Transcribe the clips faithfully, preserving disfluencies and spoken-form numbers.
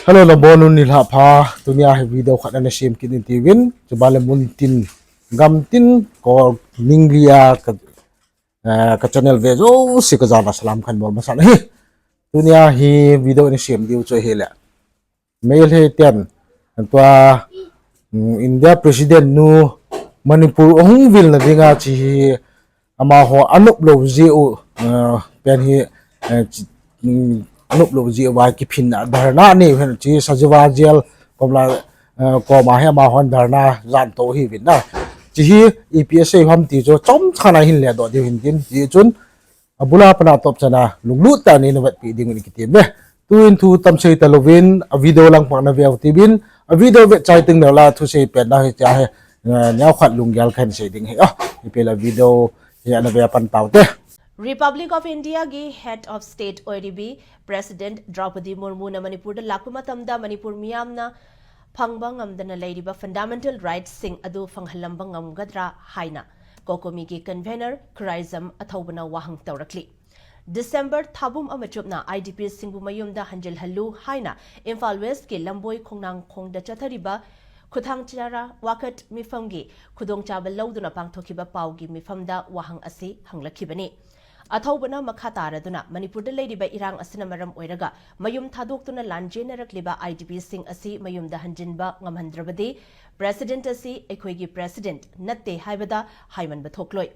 Hello, nabonun nilhah pha. Tunia hi video khat ana sem kit in tiuvin. Chuban le muntin, gamtin, ko ninglia ka, eh, ka channel ve jouse kajana salam kahin bol masan ahi. Tunia hi video ana sem diu chu ahile, Meitei ten, tua, um, India President nu Manipur ahung vilna dinga chi hi amaho anop lou jeh u, eh, pen hi, eh, chi, um, anop lou jeh uva kiphinna dharna nei u hen, chi Sajiwa Jail komla, eh, koma hi amahon dharna jan to hiuvin na. Chi hi ipi asei u ham ti chu chomcha na hin ledoh diu hin tin, ti chun abula pat a topchan a lunglut tah in nei vetpeh ding uvin kiti uve. Tuin thu tamsei talouvin, a video lang pang na veu tiuvin, a video vet chai teng leh la thusei pen na hi tia hi, eh, neokhat lunggel kahin sei ding ahi. Ah, ipi le video hi ana ve pan taute. Republic of India gi Head of State oiribi President Draupadi Murmu na Manipur da lakpa matamda Manipur miyamna phangba ngamdana leiriba fundamental rights sing adu phanghal lamba ngamgadra haina COCOMI gi convener Khuraijam Athoubana wahang taurakli. December tha pum ama chupna IDP singbu mayumda hanjil halu haina Imphal West ki Lamboi Khongnang khongda chathariba Khuthangchara Wakhat mifam gi khudongchaba louduna pangthokhiba pao gi mifamda wahang asi hanglakhibani. Athoubana makha taraduna Manipur da leiriba irang asina maram oiraga mayum thadokduna lan jenarakliba IDP sing asi mayumda hanjinba ngamhandrabadi President asi eikhoi gi President natte haibada haimanba thokloi.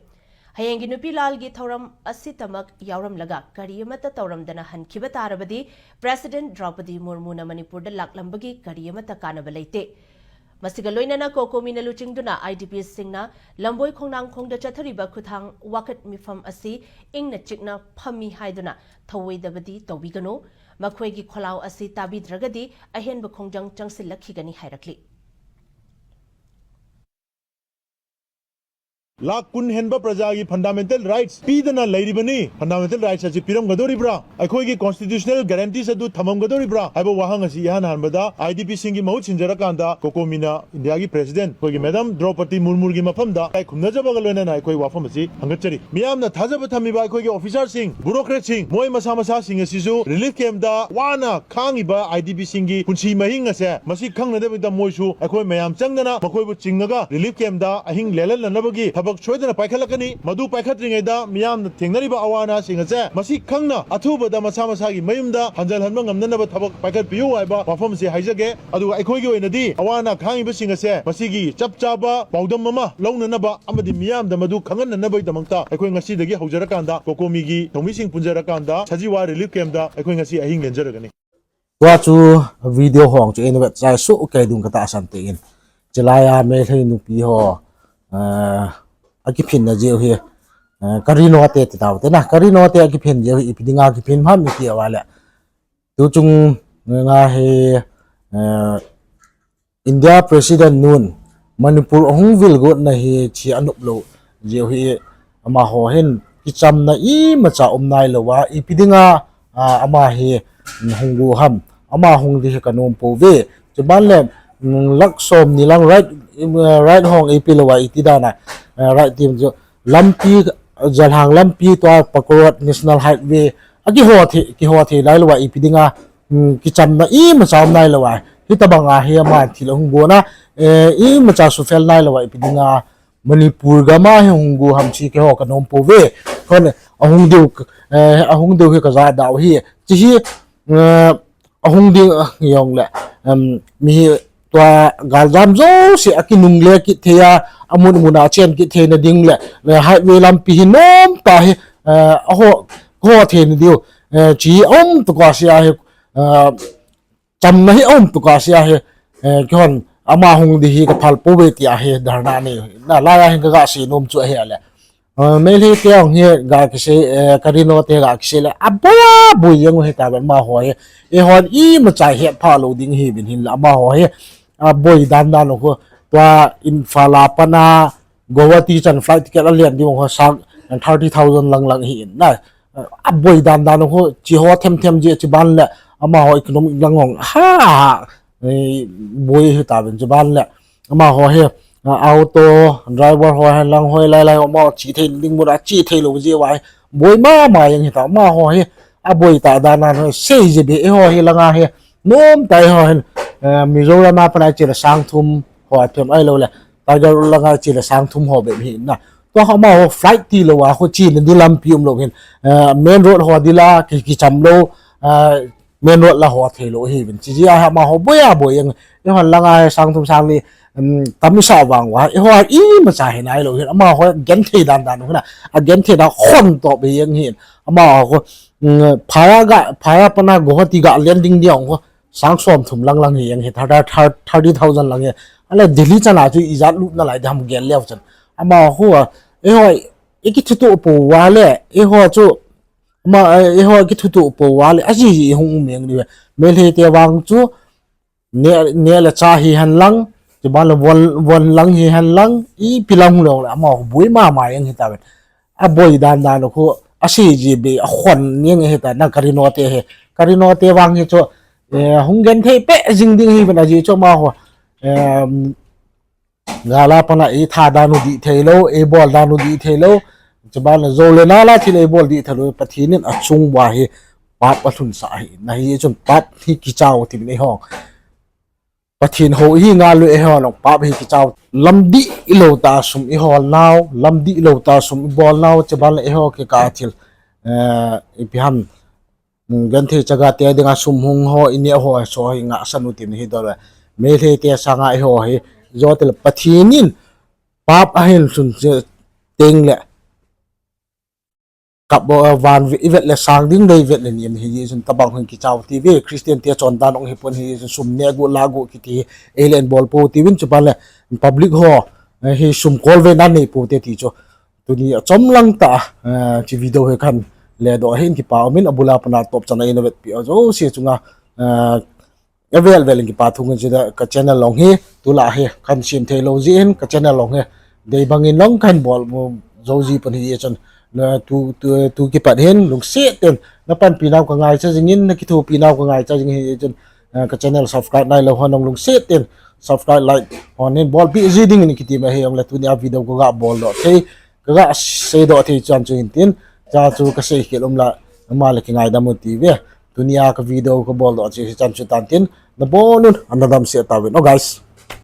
Hayeng gi Nupi Lal gi thouram asitamak yauramlaga kari amata tauramdana hankhiba tarabadi President Draupadi Murmu na Manipur da laklamba gi kari amata kanaba leite. Masiga loinana COCOMI na luchingduna IDP singna Lamboi Khongnang khongda chathariba Khuthang Wakhat mifam asi ingna chikna phammi haiduna thouidabadi toubiganu. Makhoi gi kholao asi tabidragadi ahenba khongjang changsil lakhigani hairakli. Lakh kun henba praja gi fundamental rights pidana leiribani. Fundamental rights asi piramgadoribra? Eikhoi gi constitutional guarantees adu thamamgadoribra? Haiba wahang asi ihan hanbada IDP sing gi mahut sinjarakanda COCOMI na India gi President, eikhoi gi Madam Draupadi Murmu gi mafamda kaikhumnajabaga loinana eikhoi wafam asi hangkachari. Miyamna thajaba thamiba eikhoi gi officer sing, bureaucrat sing, moi masa masa sing asisu relief camp da wana khangiba IDP sing gi punsi mahing ase, masi khangnadabida moisu eikhoi mayam changdana makhoibu chingaga relief camp da ahing lelan lanabagi thabak soidana paikhatlakani. Madu paikhatringaida miyamna thengnariba awana sing ase masi khangna athubada masa masa gi mayumda hanjal hanba ngamnanaba thabak paikhatpiu haiba wafam asi haijage. Aduga eikhoi gi oinadi awana khangiba sing ase masigi chapchaba paodam ama lounanaba amadi miyamda madu khanghananaba idamakta eikhoi ngasidagi houjarakanda COCOMI gi thongmi sing punjarakanda Sajiwa relief camp da eikhoi ngasi ahing lenjaragani. Tua chu video hong chu eina vet chai suh kei dung katahsan tein. Chilaiya Meitei nupi ho, eh, akiphinna jeh u hi, eh, Karino te ti taute na, Karino te akiphin jeh u hi ipi dinga kiphin ham iti uva le. Tuchung nga hi, eh, India President nun Manipur ahung vilgotna hi chi anop lou jeh u hi amaho hin kichamna imacha um nailouva ipi dinga, ah, ama hi hung go ham, ama hung di hi kanom pouve. Chuban le, mm, lakh som ni lang right, eh, right hong ipi louva iti dana, eh, right team chu lampi, Jalhang lampi tua Pakurwat National Highway akiho thei, kiho thei lailouva ipi dinga, um, kichamna imacha um nailouva. Hitabanga hi ama thil ahung gona, eh, imacha sufel nailouva ipi dinga Manipur gama hi hung go ham chi keiho kanom pouve. Kon ahung diu, eh, ahung diu hi kajadau hi. Chi hi, eh, ahung ding, ah, jongle, um, mi hi tua galjam jouse akinungle kit thei a, amun muna achen kit theina ding le, le highway lampi hi nomtah hi, eh, aho, ho theina diu, eh, chi aum tuka sia hi, eh, chamna hi aum tuka sia hi, eh, kihon ama hung di hi kaphal pouve tia hi dharna nei na laiya hin kaga sei nom chu ahi ale. Ah, Meitei te hung hi ga kisei, eh, Karino te ga kisei le, aboi, aboi jeng u hitaben amaho hi. Eihon imacha hetphah lou ding hiuvin hinla amaho hi. Aboi dan dan u khu, tua Imphal a pat a Guwahati chan flight ticket alen ding u khu sang thirty thousand lang lang hi in na. Aboi dan dan u khu, chi ho them them jeh chuban le, amaho economic lang hong, ha, ha, eh, boi hitaben chuban le. Amaho hi, ah, auto driver ho hi lang hoi lai lai amaho chi thei ding mura chi thei lou jeh uva hi. Boi mama jeng hita amaho hi. Aboi ta dan a sei jeh be eiho hi langa hi. nom tai ho hin, eh, Mizoram a pat a chele sang thum ho athem ahilouleh Tiger Road langa chele sang thum ho bep hi na. Tua amaho flight tilou a khu chena di lampi umlou hin, eh, main road ho di la ki, kicham lou, eh, main road la ho theilou hiuvin. Chijeh a amaho boi a boi jeng, eihon langa sang thum sang li, um, tam isah vang uva, eiho imacha hi nailou hin, amaho genthei dan dan u hina, agenthei dan khontoh be jeng hin, amaho khu, um, phai a ga, phai a pat a Guwahati ga landing dia khu sang som thum lang lang hi jeng hi, thir-, thir-, thirty thousand lang hi, ale Delhi chan a chu ijat lut nalai ding ham gel leu chun, amaho khu, eiho, ikithutoh pou va le, eiho chu, ama, eiho kithutoh pou va le, ajiji hung um jeng diu ve. Meitei te vang chu, neh, neh le chah hihen lang, chuban le von, von lang hihen lang, ipi lang hung lou le, amaho boi mama jeng hitauvin. Aboi dan dan u khu, asei ji be, akhon jeng hita, na Karino te hi. Karino te vang hi chu, eh, hung genthei peh jing ding hiuvin ajeh chu amaho, eh, gal a pat a eitha dan u dih theilou, eibol dan u dih theilou, chuban le jou le nal a thil eibol dih theilou, Pathen in achung uva hi pap alhunsah ahi, na hijeh chun pap hi kichau tin eihon. Pathen hou ihi ngal u eihon pap hi kichau. Lam dihlou tah a sum ihol nau, lam dihlou tah a sum ibol nau, chuban le eiho kikah a thil, eh, ipi ham, um, genthei chaga te dinga sum hung ho, ineh ho, so hi ngahsan u tin hi dol ve. Meitei te sanga eiho hi, jotel Pathen in pap ahin lhun che teng le, kap bo, eh, van ve, ivet le sang ding dei vet le ni ahi, hijeh chun tabang hung kichau ti ve, Christian te chondan ong hipon hijeh chun sum neh gu lah gu kiti hi, eile ibol pou tiuvin chuban le public ho, eh, hi sum kol ve na nei pou te ti chu. Tuni a chomlang tah a, eh, hiche video hi kahin ledoh ahin, kipa umin, abul a pat a atop chan a eina vetpi u jouse chunga, eh, avel vel in kipa thu kahin sei a, ka channel jong hi, tulai hi, kahin sem theilou jeh hin, ka channel jong hi, dei bangin jong kahin bol jou ji pon hijeh chun, na tu, tu, tu kipat hin, lungset in, na panpi nau ka ngaicha jingin, na kithopi nau ka ngaicha jingin hijeh chun, eh, ka channel subscribe nailou hon jong lungset in, subscribe like, hon hin bolpeh ji dingin kiti ahi jongle tuni a video kaga boldoh thei, kaga seidoh thei chan chu hin tin, cha chu kasei khel um la, ama le kingaidam un ti ve. Tuni a ka video kabol doh chu hichan chu tan tin, nabon un, ana damsel tauvin. Oh guys.